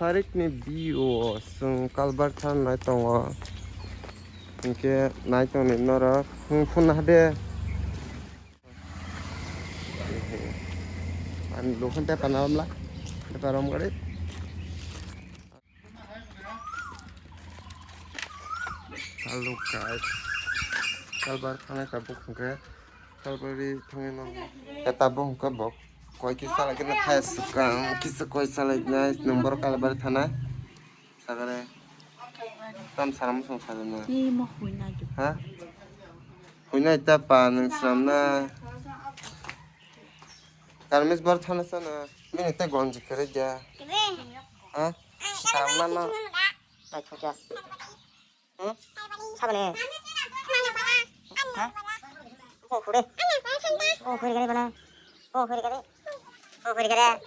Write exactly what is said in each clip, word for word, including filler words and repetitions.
Tarikni B O chwng kalbar thangnai tongo. Hinkhe nai tongni norok. Hwn phone hade. Ani lukhan paper na romla. Paper rom gari. Hello guys. Kalbar thangnai tabuk hwnkhe. Kalbari thangwi mano. E tabuk hwnkhe bo koi kisa lai khe thaya swkang, kisa koi salai nai, nwng borok kalbari thanai. Sagare. Tam saram song sagare na. Ni mo hui nai. Ha? Hui nai ta pa nwng sram na. Karmis bor thana sana. Bini te gonji kere ja. Ha? Sram na na. Ai thokya. Hmm? Sabane. Ha? Bo khure. Bo khure gare bana. Bo khure gare. Bo khure gare.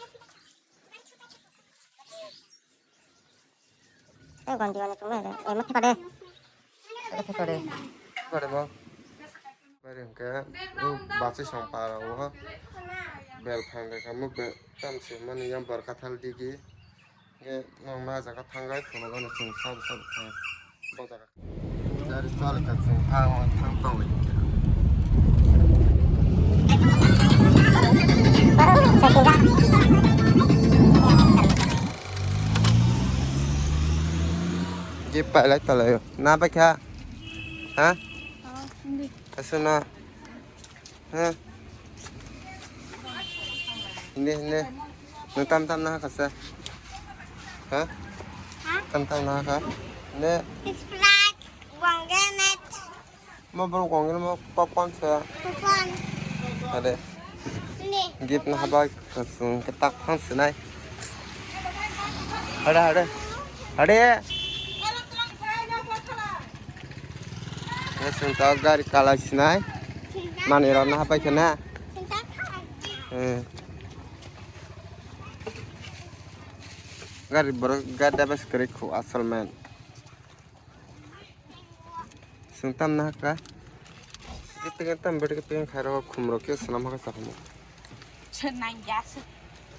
Eh, ganti bana chuma de. Eh, mati pade. Ada pade. Pade bo. Bari hwnkhe, o bachwi song para o bel phang khe kamo bel tam se mani yang bor kathal digi. Hwnkhe nong na jaga thangbai phunukgano chwng sabo sabo thang bo jaga. Gari choli kha chwng thang thang tong lai kha. Gift pailai talaio. Na bai kha? Ha? Oh, hindi. Aswna. Ha? Hindi, hindi. Nwng tam tam na kha sa? Ha? Ha? Tam tam na kha? Hindi. Sprite, Wongermint. Mo bro Wongermint popcorn sa. Popcorn. Ade. Hindi. Gift na haba kasung ketak phang sinai. Ade, ade. Ade. Senta gari kalai sinai. Mani rok na hapai khana. Eh. Gari borok gari da bes kwrwi khu asol man. Sung tam na hakha. Kiting tam beri kiting khairo khum rok khe swnam hakha sakhumu. Swnam ya se.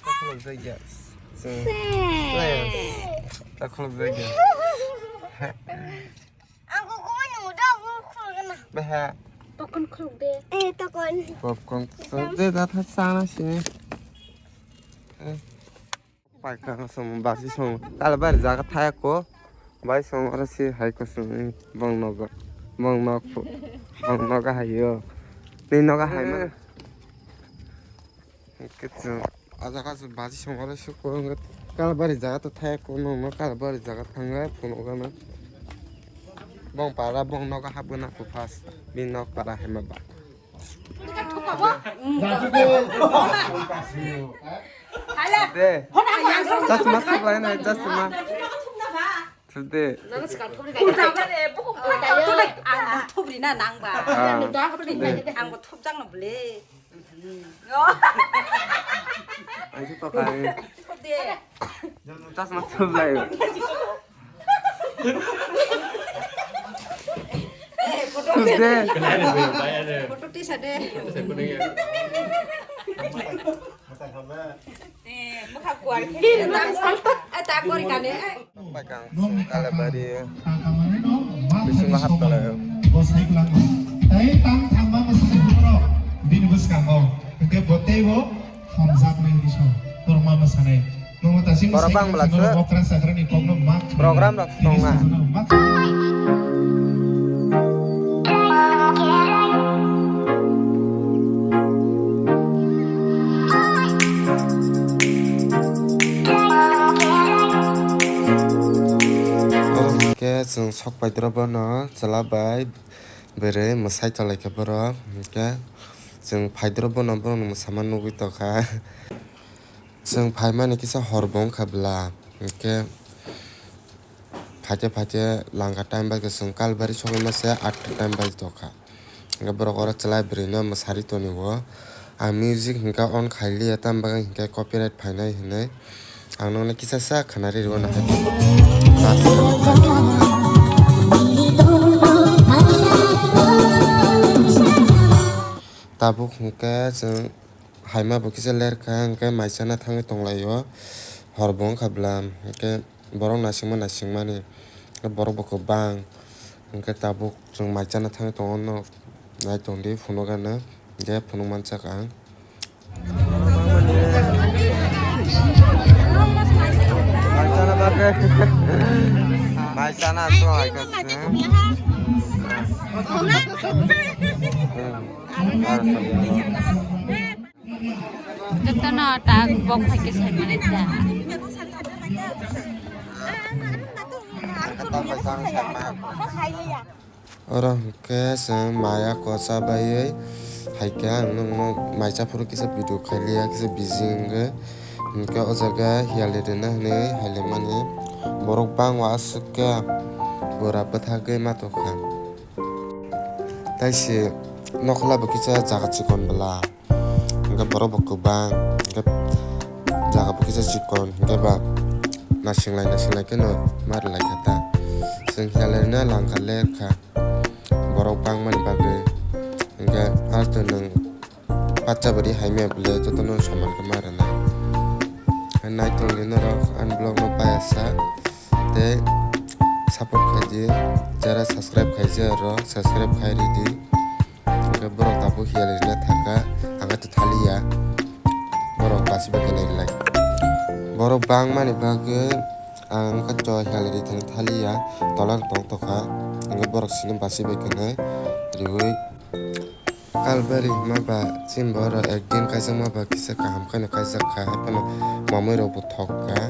Takhulok jai ya. Sung. Takhulok jai ya. Ang kukuman nung udah aku kurang. Beha. Tokon khuluk de. Eh, tokon. Popcorn. Sung de da tha sana sini. Eh. Paikha song basi song kalbar jaga thaya ko bai song oro si hai ko song bong nogo bong nok bong nogo hayo ni nogo hai ma kit song aja ka basi song oro si ko kalbar jaga to thaya ko no no kalbar jaga thangai ko nogo na bong para bong nogo habgana ko fast bin nok para hai ma ba. De. Chasma thuk lai nai, chasma. Thuk de. Ang thubri na nang ba. Ah, thuk de. Ang bo thubjak no ble. Ang thuk to kai. Thuk de. Chasma thuk lai. Photo de. Photo tisa de. Eh, mukha kuar. Eh, ta kori kane. Paikang, Kalabari. Bisingo hap tolai. Tei tang thangma mwswk bini bwskango. Hwnkhe bo teibo hamjaknai hwnwi sao. Kwrwngma mwsanai. Borok bang belak se. Program rok tongo. Oke, chwng sok paidoro bono chwla bai bwrwi mwsai tonglaikha borok. Oke, chwng paidoro bono borokni mwsama nugwi tongkha. Chwng phaimani kisa hor bo wngkha bwla, hinkhe phaikhe phaikhe langkha time bai khe chwng kalbari sogwi mase atta time bai tongkha. Hinkhe borok oro chwlai bwrwino mwsari tonio. Ang music hinkhe on khailiya, tamo bagwi hinkhe copyright phainai hinwi ang nokno kisa sa khwnari rwna hai. Tabuk hinkhe chwng Haima bo kisa lerkha, hwnkhe mai chana thangwi tonglaio. Hor bo wngkha bwla, hwnkhe borok naisingma naisingmani, hwnkhe borok bo kwbang, hwnkhe tabuk chwng mai chana thangwi tongo nok, nai tongdi phunukgano, je phunuk manchak ang. Mai chana bagwi, mai chana aswk hai kha se. Jotono tak bok hai khe sai mani da. Oro hwnkhe chwng maya kosa baiwi hai khe ang nokno mai cha phuru kisa video khailiya, kisa busy wngwi. Hwnkhe o jaga hiyali rwna hwnwi hailaimani borok bangma aswk khe bwra bwthagwi ma tongkha. Tei se nokla bo kisa jaga chikon bwla. Hwnkhe borok bo kwbang, hwnkhe jaga bo kisa chikon, hwnkhe ba nasinglai nasinglai kheno ma rwlai kha ta. Chwng hiyalino langkha lerkha borok bangmani bagwi, hwnkhe arto nwng pacha bari hai maya bwle jotono soman khe ma rwnai. Naitok ni norok ani vlog no payasa tei support khai di, jara subscribe khaijak rok subscribe khai ridi. Hwnkhe borok tabuk hiyali rwna thangkha, ang khe thaliya. Borok basi bai khe nai rwlai. Borok bangmani bagwi ang khe to hiyali rithani thaliya, tola rok tong tongkha. Hwnkhe borok sini basi bai khe nai riwi. Kalbari hima ba chini borok ekdin kaijak ma ba kisa kaham khe no kaijak kha, haphano mamui rok bo thok kha,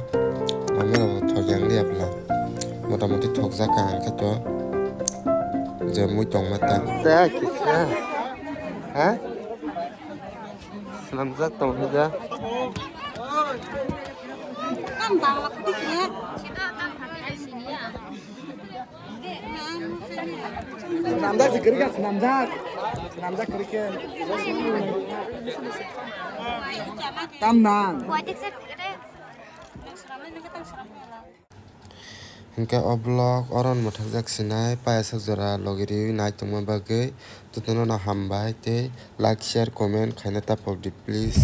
mamui rok bo thok yang liya bwla. Mota moti thok jak kha hwnkhe to. Je mui tongma ta. Tei kisa. Ha? Swnamjak tong hwnjak. Swnamjak se kwrwi kha, swnamjak. Swnamjak kwrwi khe. Tam nang. Hwnkhe o vlog oro no mwthakjak sinai, payasok jora logi riwi nai tongma bagwi jotono no hambai tei like, share, comment khaina ta pokdi please.